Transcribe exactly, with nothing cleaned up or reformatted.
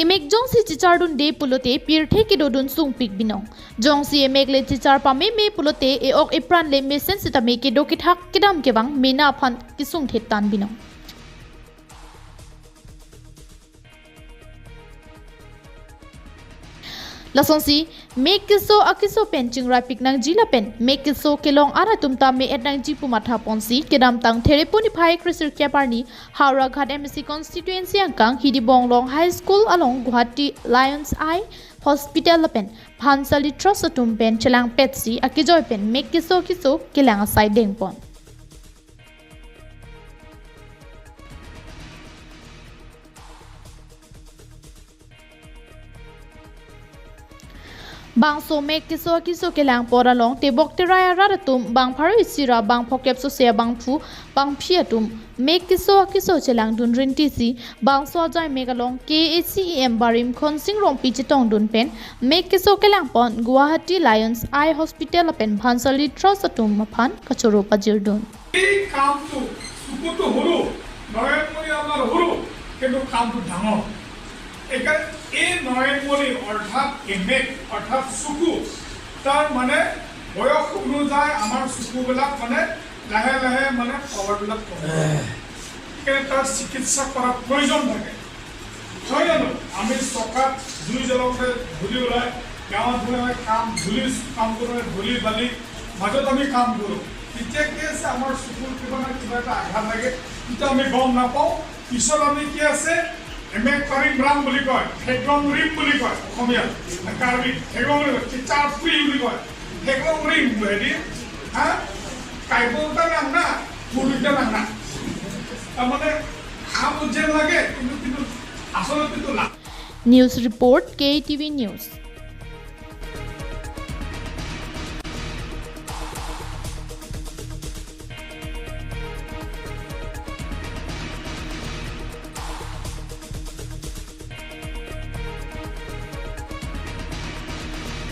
Emek jongsi chichardunde pulote pirthe kedodun sungpik binong. Jongsi emek le chichar pameme pulote e-ok epran le mesen sitame kedo kethak kedam kevang mena aphan kesung thetan binong. Lasonsi, mek keso akeso pen chingraipik nangji lapen mek keso kelong arat atum ta me-et nangji pu mathaponsi kedamtang Therepuni phai kresirkep arni Howraghat M A C constituency angkang Hidibonglong High School along Guwahati Lions Eye Hospital lapen Bhansali Trust atum pen chelangpetsi akejoi pen mek keso akeso kelang asai dengpon. Bangso mek keso akeso kelang apor along tebok terai arat atum bang pharo isi ra bang phokep sose abangphu bangphi atum mek keso akeso chelangdun rintisi bangso ajai mek along K A C E M barim Khonsing Rongpi chetongdun pen mek keso kelangpon Guwahati Lions Eye Hospital lapen Bhansali Trust atum aphan kachoro pajirdun. এই কামটো চকুটো সৰু, নয়নমণি আমাৰ সৰু, কিন্তু কামটো ডাঙৰ। এইকাৰণে এই নয়নমণি অৰ্থাৎ এমেক অৰ্থাৎ চকু, তাৰ মানে বয়স অনুযায়ী আমাৰ চকুবিলাক মানে লাহে লাহে মানে পাৱাৰবিলাক কমি যায়। সেইকাৰণে তাৰ চিকিৎসা কৰাৰ প্ৰয়োজন থাকে। নহয় জানো? আমি চকাত জুই জ্বলাওঁতে ধূলি ওলায়, গাঁৱত গ'লে আমি কাম ধূলি কাম কৰোঁ, ধূলি বালি মাজত আমি কাম কৰোঁ। তেতিয়া কি আছে, আমাৰ চকুৰ কিবা নহয় কিবা এটা আঘাত লাগে, কিন্তু আমি গম নাপাওঁ। পিছত আমি কি আছে, এমেক পাৰিম ৰাম বুলি কয়, হেগং ৰিম বুলি কয় অসমীয়াত, কাৰ্বি হেগং ৰিম, চিচাৰ পুৰি বুলি কয়, হেগং ৰিম হেৰি, হা, কাইবলটা নাং না, পুৰিটা নাং না। তাৰমানে খাম যেন লাগে, কিন্তু কিন্তু আচলতে তো লাভ। News report, K T V News.